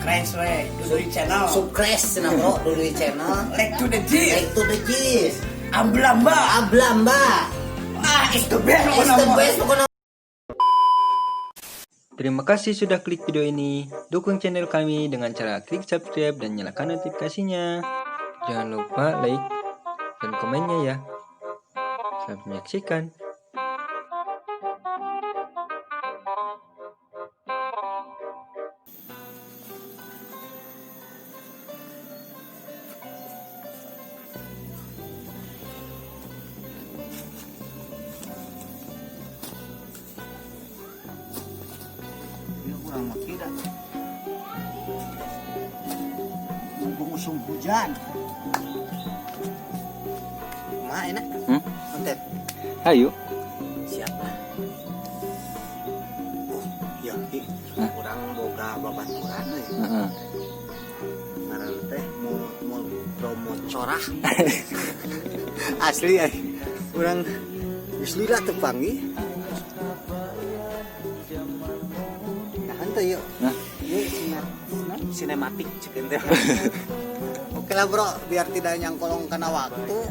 Subscribe we, Dudui channel. Subscribe cenah bro, Dudui channel. Like to the gist. Like to the gist. Amblamba. Ablamba. Ah, is the best. Is the best pokoknya. Terima kasih sudah klik video ini. Dukung channel kami dengan cara klik subscribe dan nyalakan notifikasinya. Jangan lupa like dan komennya ya. Selamat menyaksikan. Ieu urang mah tidak. Mumpung musim hujan. Kumaha enak? Hmm? Konten. Ayo. Siap lah. Oh, iya, ih. Hah? Urang boga babaturan euy. Heeh. Ngaran teh mul promo corah. Asli euy. Urang geus lila teu panggih. Nah, henteu yuk. Hah? Ieu sinematik cek ente. Oke lah bro, biar tidak nyangkolong karena waktu,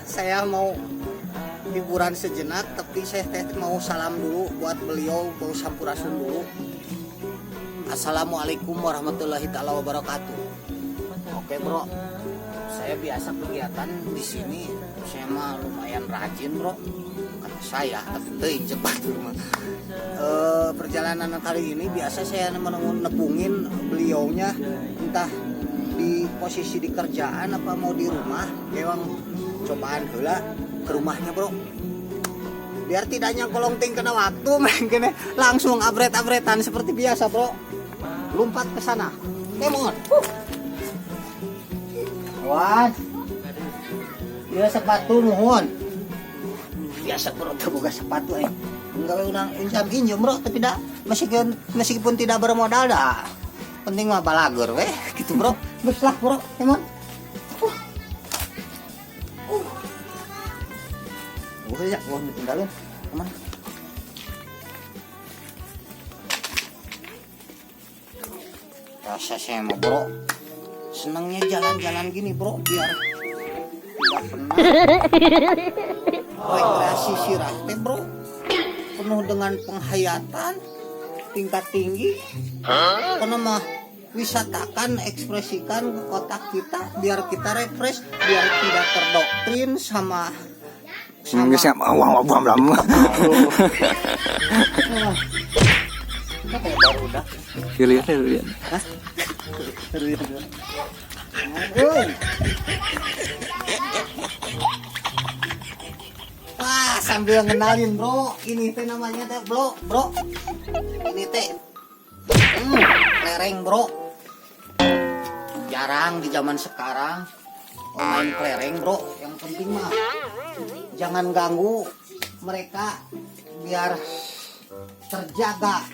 saya mau hiburan sejenak, tapi saya teh mau salam dulu buat beliau, mau sampurasun dulu. Assalamualaikum warahmatullahi taala wabarakatuh. Oke bro, saya biasa kegiatan di sini, saya mah lumayan rajin bro, kata saya, tapi teuing cepat mah. Perjalanan kali ini biasa saya nepungin beliaunya, entah di posisi di kerjaan apa mau di rumah, memang cobaan heula ke rumahnya bro, biar tidak nyangkolong ting kena waktu, mungkin langsung abret-abretan seperti biasa bro, lompat ke sana. Come on. Wan, dia sepatu nuhun. Biasa bro, teu boga sepatu eh. Enggak urang injam injam bro, tapi dah meskipun tidak bermodal dah. Penting mah balagur weh, gitu bro. Geus lah bro, come on. Ya, wah ditinggalin. Kemana? Rasa saya mau bro, senangnya jalan-jalan gini bro, biar tidak penat. Rekreasi sirah teh bro, penuh dengan penghayatan tingkat tinggi. Karena mah wisatakan, ekspresikan ke otak kita, biar kita refresh, biar tidak terdoktrin sama Geus wah wah lama. Kita kayak baru udah. Lihat lihat. Hah? Woi. Wah, sambil ngenalin bro, ini teh namanya teh bro, bro. Ini teh kelereng bro. Jarang di zaman sekarang main kelereng bro. Yang penting mah jangan ganggu mereka, biar terjaga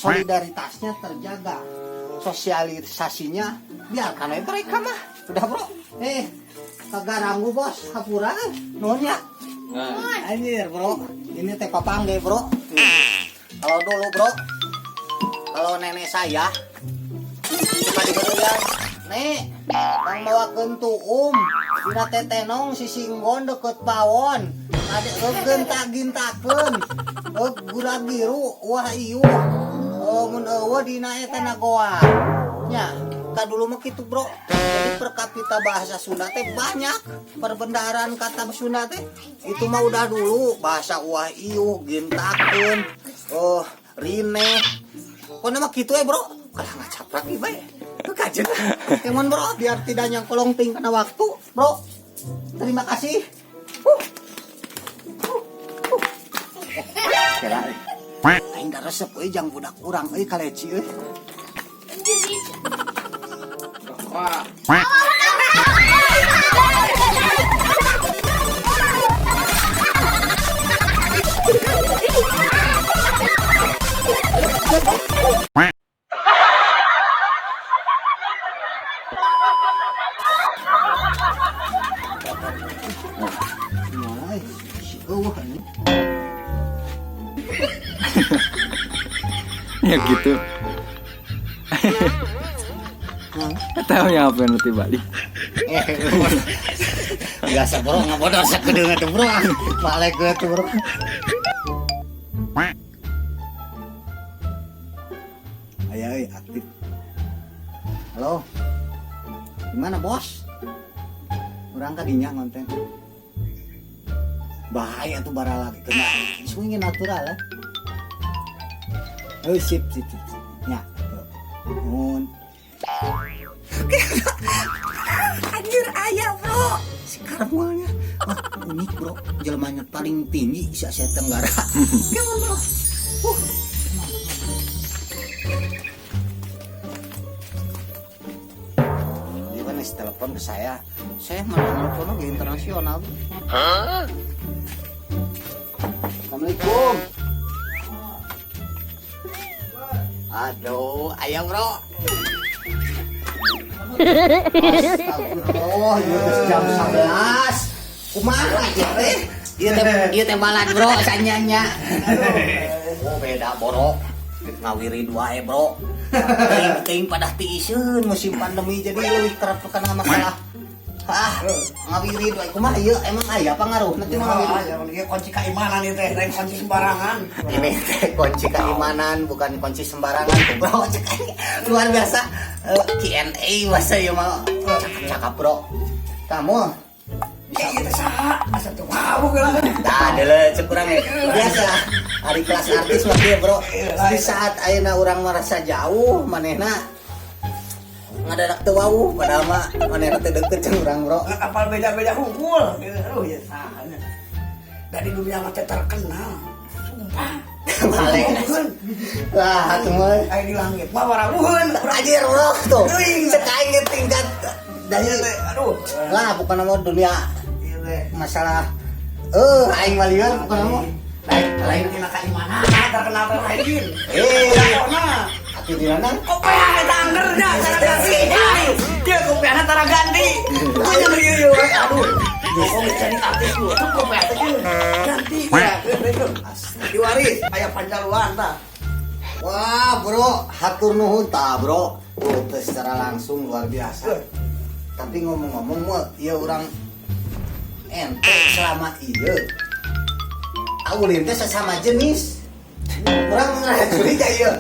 solidaritasnya, terjaga sosialisasinya, biarkan aja mereka mah. Udah bro, kagak ranggu bos, hampura nuhun ya. Anjir bro, ini teh papangge bro. Kalau dulu bro, kalau nenek saya suka diberikan, nek, bang bawakeun tuum, dina tetenong sisinggon deket pawon, ade eukeun tagintakeun, euk gura giru, wah iuh, mun eueuh dina eta na goa. Nya, ka dulu mah kitu bro. Jadi per kapita bahasa Sunda teh banyak, perbendaharaan kata Sunda teh itu mah udah dulu bahasa wah iuh, gintakeun, oh rine. Pokoknya mah kitu ya bro. Kalah ngacaprak ieu bae. Kajen. Emon bro, biar tidak nyangkolong ting kena waktu, bro. Terima kasih. Kira aing da resep euy jang budak urang euy kaleci euy. Mulai si eueuh anjing. Ya gitu. Tahu ya apa yang nanti balik. Biasa bro, ngabodor sakedeung atuh bro. Balik gue tuh bro. Ayo, ayo aktif. Halo. Gimana bos? Urang kadinya ngonten. Bahaya tuh bara lagi kena. Swingin natural ya. Oh sip sip sip. Sip. Ya. Nuhun. Anjir ayah bro. Si Karmolnya. Wah, unik bro. Jelmanya paling tinggi se Asia Tenggara. Gimana bro? Dia kan ngasih telepon ke saya. Saya malah telepon ke internasional. Hah? Assalamualaikum. Aduh, ayam bro. Astagfirullah, ieu geus jam 11. Kumaha ieu teh? Ieu teh balan bro sanyanya. Aduh. Oh beda bro. Ngawirid wae bro. Teuing-teuing padah tiiseun musim pandemi jadi leuwih kerap kana masalah. Ah, ngawirid wae kumaha ieu emang aya pangaruh nanti mah ngawirid. Ieu kunci keimanan ieu teh, lain kunci sembarangan. Ini teh kunci keimanan bukan kunci sembarangan tuh bro. Cek aing. Luar biasa. Q&A bahasa ieu mah cakap-cakap bro. Kamu bisa ieu teh saha? Asa teu mabuk lah. Nah, deuleu cek urang ge. Biasa. Ari kelas artis mah kieu bro. Di saat ayeuna urang merasa jauh manehna ngadadak teu wawuh padahal mah manehna teh deukeut jeung urang bro. Kapal beda-beda hungkul. Aduh ya saha nya. Dari dunia mah teh terkenal. Sumpah. Balik. Lah atuh mah Aya di langit mah warabuheun. Anjir bro tuh. Teuing. Cek aing ge tingkat dari Aduh. lah bukan nama dunia Ieu teh. masalah aing mah lieur bukan nama. Lain tina keimanan terkenal teh lain. Eh. Atuh di mana? Kopiah eta angger nya tara ganti. Dia kopiahna tara ganti. Kunya ieu ieu. Aduh. Kok jadi artis lu? Tuh kopiah teh ganti ya. Diwaris aya panjaluan tah. Wah, bro, hatur nuhun tah, bro. Tuh, teh secara langsung luar biasa. Tapi ngomong-ngomong, mah, ieu urang ente selama ieu. Aulin teh sesama jenis. Urang ngerasa curiga ieu.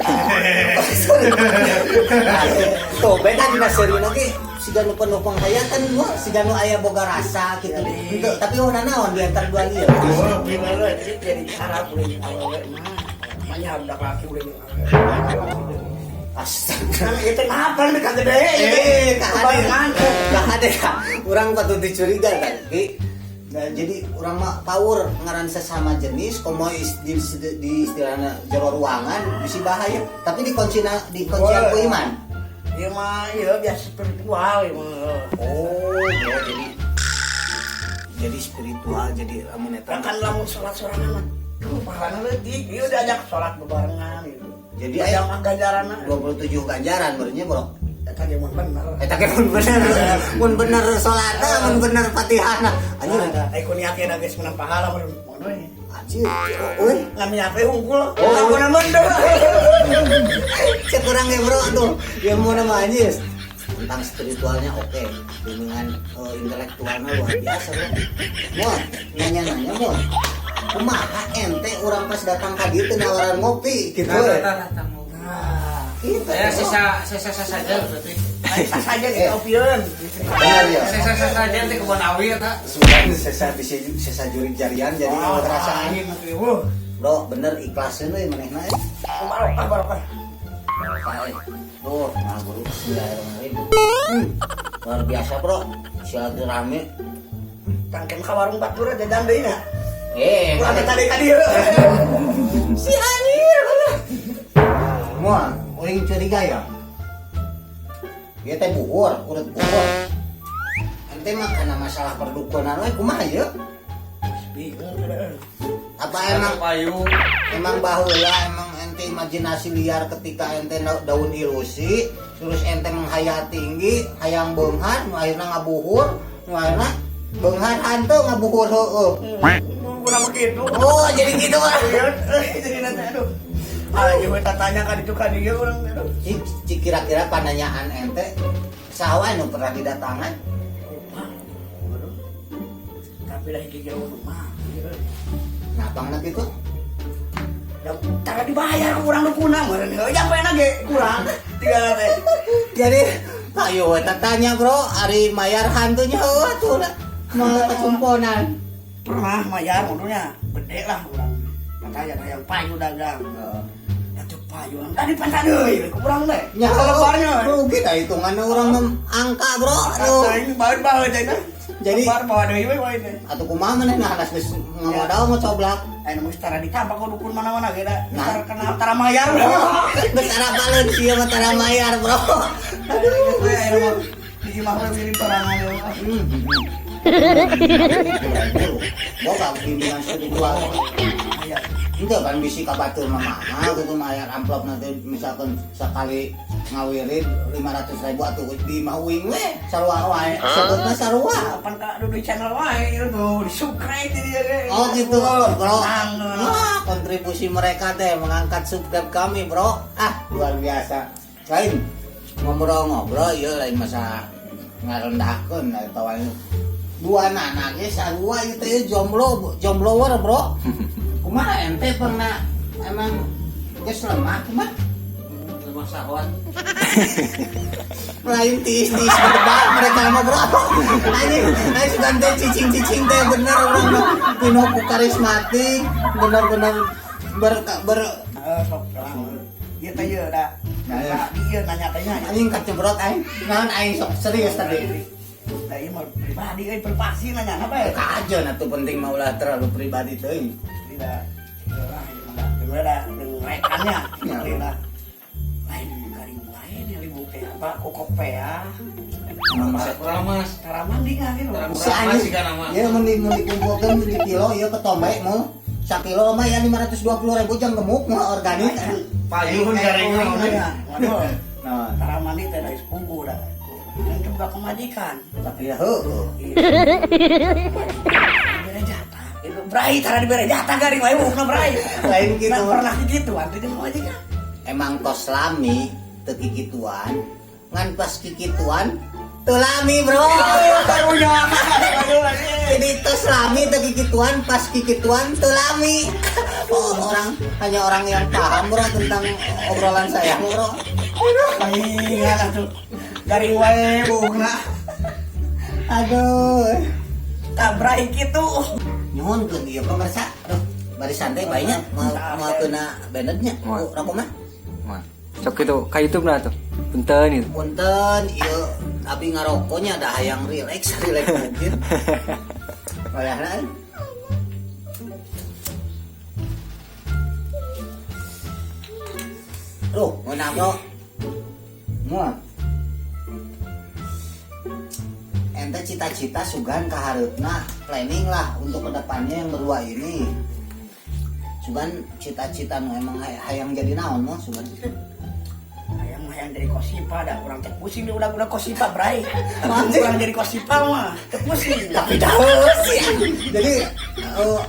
Tuh, beda dina seuri oge siga nu penuh penghayatan mah, siga nu aya boga rasa gitu. Henteu, tapi oh nanaon di antara dua ieu. Oh, gimana jadi cara ulin awewe mah. Banyak budak laki ulin awewe. Astaga. Kan ieu teh ngapal nih ka gede. Kahade. Kahade ka. Urang patut dicuriga kan, Ki. Nah, jadi urang mah power ngaran sesama jenis komo di istilahna jero ruangan bisi bahaya, tapi di kuncian ku iman. Ieu mah ieu biasa spiritual ieu mah. Oh, bro, jadi spiritual jadi lamun eta. Kan lamun salat sorangan mah tuh pahalana leutik. Ieu diajak salat bebarengan gitu. Jadi aya aya mah ganjaranna. 27 ganjaran berarti bro. Eta ge mun bener. Eta ge mun bener. Mun bener salatna, mun bener Fatihahna. Anjir. Ai ku niatna geus menang pahala mun mono we. Anjir. Euy, Ngamiat we unggul. Oh. Lamun mendeu. Cek urang ge bro tuh. Ya mau nama anjir. Tentang spiritualnya oke, dengan intelektualnya luar biasa bro. Mo, nanya-nanya mo. Kumaha ente urang pas datang ka dieu teu nawaran ngopi gitu. Nah, Gitu. Saya sisa sisa saja berarti. sisa saja di opieun. Benar ya. Sisa sisa saja di kebun awi eta. Sudah sesa bisa sesa jurik jarian jadi Oh, perasaan. angin atuh. Wuh. Bro, bener ikhlasin euy manehna eh. Barokah barokah. Barokah euy. Tuh, nah guru bismillahirrahmanirrahim. Luar biasa, bro. Silaturahmi. Tangkem ka warung batur jajan deui nya. Eh, Ulah teh tadi ka dieu. Si anjir. Moal, uring curiga ya. Dia teh buhur, urut buhur. Ente mah karena masalah perdukunan we kumaha ieu? Bingung teh. Apa emang payu. Emang baheula emang ente imajinasi liar ketika ente daun ilusi, terus ente menghayal tinggi, hayang beunghar, nu akhirna ngabuhur, nu akhirna beunghar hanteu ngabuhur heueuh. Kurang begitu. Oh, jadi gitu ah. Jadi nanti aduh. Ah, ieu tanya ka ditu ka dieu urang aduh. Cik, cik kira-kira pananyaan ente Saha wae nu pernah didatangan? Lupa. Waduh. Tapi lah hiji jauh rumah. Nah, pangna kitu? Da tara dibayar ku urang dukuna meureun heuh jampe ge kurang tinggal teh. Jadi ayo we tanya bro, ari mayar hantunya heuh atuh lah. Moal kacumponan. Pernah mayar modelnya gede lah urang. Katanya ada yang payu dagang. Atuh payu tadi pantan deui ku urang teh. Nya lebarnya. Rugi dah hitunganna urang mah angka bro. Aduh. Aing baeud-baeud aing. Jadi- lebar bawa deui we wae teh. Atuh kumaha maneh nah geus ngamodal mau coblak. Aing mah tara ditambah ku dukun mana-mana ge da. Nah. Tara kenal tara mayar. Geus tara baleun sia mah tara mayar bro. Aduh, aing mah di imah we ngirim sorangan we. Boga bimbingan spiritual. Aya. Itu kan bisi ka batur mah mahal gitu mayar amplop nanti misalkan sekali ngawirid 500 ribu atuh di imah uing we sarua wae sebutna sarua. Kapan ka dudu channel wae itu di subscribe di dia ge. Oh gitu bro. Tenang. Wah, kontribusi mereka teh mengangkat subscribe kami bro. Ah luar biasa. Lain ngobrol-ngobrol ya lain masa ngarendahkeun atau dua anak ge sarua ieu teh jomblo jomblower bro. Kumaha ente pernah emang geus lemah kumaha? Lemah sahwat. Lain tiis-tiis berdebat mereka mah bro. Anjing, aing sugan teh cicing-cicing teh bener urang mah pinoh ku karismatik, bener-bener ber ber Heeh, sok lah. Ieu teh ieu da. Nah, ya. Ieu nanya teh nya. Anjing kacebrot aing. Naon aing sok serius tadi. Da ieu mah pribadi euy privasi nanya apa ya? Kajeun atuh penting mah ulah terlalu pribadi teuing. Tidak. Lah, ieu mah da. Deui da jeung rekannya. Ya. Lah. Lain garing lain yang ibu teh apa kokok ya. Mas Kuramas. Tara mandi nggak gitu. Tara Si anjing. sih kan nama. Ya mun di mun dikumpulkeun di kilo ieu ketombe mau sakilo mah ya 520 ribu jang gemuk mah organik. Payun garingna mah. Waduh. Nah, Tara mandi teh dari sepungku dah. Dan juga pemajikan. tapi ya heueuh. Iya. Dibere jatah. Itu brai tara dibere jatah garing wae buukna brai. Lain gitu. Nah, pernah gitu antu jeung pemajikan. Emang tos lami teu kikituan ngan pas kikituan teu lami bro. Karunya. Aduh, anjing. Jadi tos lami teu kikituan pas kikituan teu lami. Oh, orang hanya orang yang paham bro tentang obrolan saya bro. Aing atuh. Garing wae buukna. Aduh. Tak brai kitu. Nyuhunkeun ieu pemirsa. Aduh, bari santai bae nya mau mau kena bandednya. Moal. Rokok mah. Mah. Sok itu ka YouTube nah tuh. Punten itu. Punten ieu abi ngarokoknya ada hayang relax relax mungkin. Wayahna euy. Duh, ngeunah bro. Moal. Ente cita-cita sugan kahareupna planning lah untuk kedepannya yang berdua ini. Sugan cita-cita nu emang hayang jadi naon mah sugan. Hayang hayang jadi kosipa dah urang teh pusing di udah-udah kosipa brai. Anjing. Urang jadi kosipa mah teu pusing. Tapi dah sih. Jadi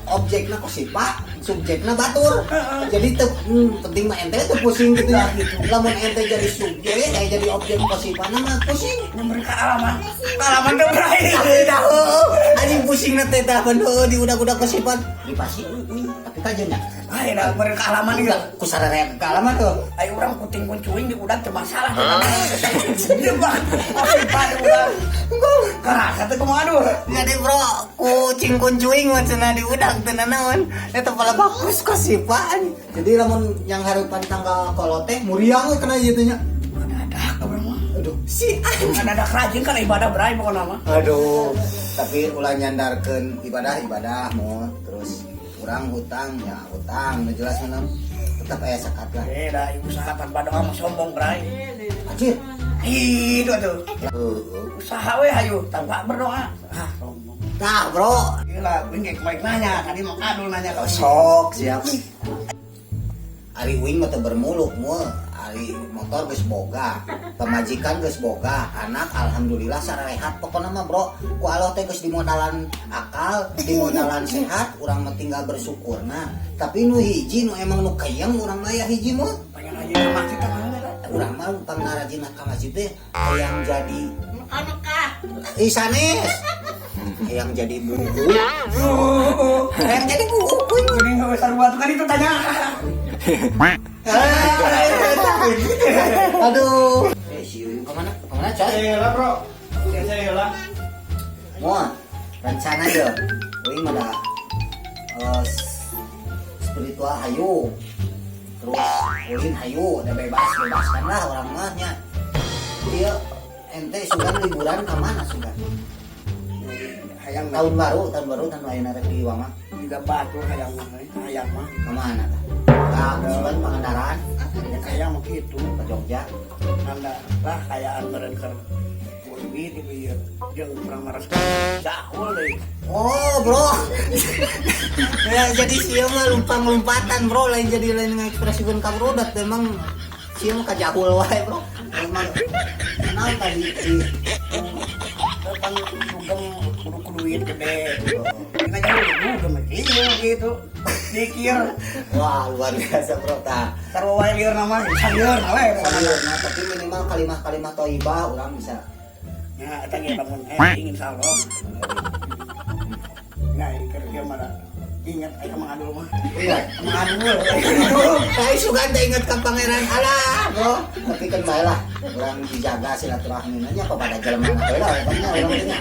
objekna kosipa, subjekna batur. Jadi teu penting mah ente teu pusing gitu ya. Lamun ente jadi subjek, jadi objek kosipa mah pusing. Nyamper ke alaman. Ke alaman teh brai. Tapi dah heueuh. Anjing pusing na teh tah heueuh di udah-udah kosipa. Privasi euy, tapi kajeun nya. Ay, dah beureun ke alaman ieu. Ku sararea ke alaman tuh. Ay urang kuting kuncuing di udah teu masalah. Dia mah kosipa di udah. Kerasa teh kumaha duh. Jadi bro, kucing kuncuing mah cenah di udang teu nanaon. Eta pala bagus kosipaan. Jadi lamun yang harapan tanggal kolot teh muriang we kena ieu teh nya. Ada urang mah. Aduh, si anjing. Ada rajin kan ibadah brai pokona mah. Aduh, tapi ulah nyandarkeun ibadah-ibadah mau terus kurang hutang ya hutang, nu jelas mah tetap aya zakat lah. Eh, dah usaha tanpa doa mah sombong brai. Anjir. Itu tuh. Heeh. Usaha we hayu tanpa berdoa. Ah, sombong. Tah, bro. Gila, gue nggak baik nanya. Tadi mau kadul nanya kau. Sok siap. Ari uing mah teu bermuluk mu, ari motor geus boga, pamajikan geus boga, anak alhamdulillah sarehat pokona mah bro. Ku Allah teh geus dimodalan akal, dimodalan sehat, urang mah tinggal bersyukurna. Tapi nu hiji nu emang nu keyeng urang mah aya hiji mah. Pengen aja ke masjid teh mana lah. Urang mah pangrajin ka masjid teh hayang jadi Mekah. Ih, sanes. Hayang jadi buku. Hayang jadi buku. Kuning nggak sarua tuh kan itu tanya. Aduh. Eh, si Yuyun kemana? Kemana, coy? Saya lah, bro. Saya lah. Moal, rencana ya. Uing mah dah spiritual hayu. Terus ulin hayu, udah bebas bebaskan lah orang mah nya. Iya, ente sugan liburan ke mana sugan? Hayang Tahun baru, tahun ayeuna rek di Wama. Juga batu hayang mah, hayang mah. Kemana tah? Ka sugan Pangandaran, Hayang mah gitu. Ke Jogja. Anda lah kayaan meureun keur duit itu ieu jeung urang maras jahul deui. Oh, bro. Ya, jadi sia mah lumpang-lompatan, bro. Lain jadi lain ngekspresikan ka barudak, memang sia mah kajahul wae, bro. Emang kenal tadi di Kan dugem kudu ku duit gede. Kita jauh dugem ieu gitu. Dikir Wah, luar biasa, bro. Tah. Sarua wae lieur nama, lieur we pokona. Nah, tapi minimal kalimah-kalimah thayyibah orang bisa. Ya, eta ge lamun ingin insyaallah. Nah, keur ieu mah ingat aya Mang Adul mah. Iya. Mang Adul. Tapi sugan teh inget ka Pangeran Allah, bro. Tapi kan bae lah, urang dijaga silaturahmi nya kepada jelema na heula kan nya urang teh nya.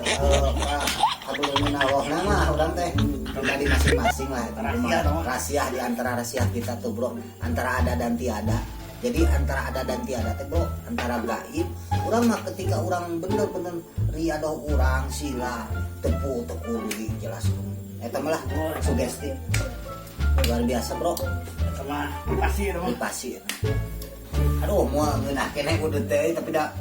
Eh, hablum minallah mah urang teh pribadi masing-masing lah eta Rahasia mah. mah. Rahasia di antara rahasia kita tuh, bro, antara ada dan tiada. Jadi antara ada dan tiada teh, bro, antara gaib. Urang mah ketika urang bener-bener riadoh urang sila tepu tepu jelas. Eta mah lah sugesti. Luar biasa, bro. Eta mah pasti eta mah. Privasi. Aduh, mau ngeunah keneh kudu teh, tapi da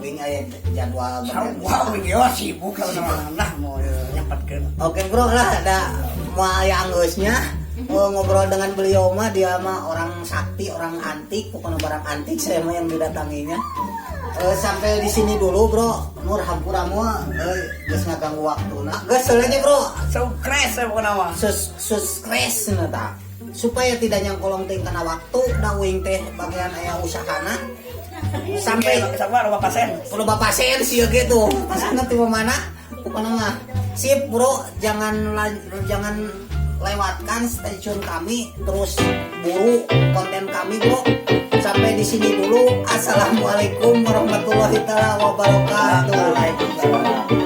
wing aya jadwal bagian. Wah, ieu sibuk kalau sama lah mau nyempatkeun. Oke, bro, lah ada mau aya anggeusnya. Mau ngobrol dengan beliau mah, dia mah orang sakti, orang antik, pokoknya barang antik saya mah yang didatanginya. Eh, sampai di sini dulu, bro. Nur hampura moal geus ngaganggu waktuna. Geus aja, bro. Sukses saya pokona mah. Sukses na ta. Supaya tidak nyangkolong teh kana waktu da uing teh bagian aya usahana. Sampai sama loba pasien. Kalau bapak sen sih gitu. Pasangnya tiba mana? Pokoknya mah sip, bro, jangan lewatkan stasiun kami, terus buru konten kami, bro. Sampai di sini dulu. Assalamualaikum warahmatullahi taala wabarakatuh. Waalaikumsalam.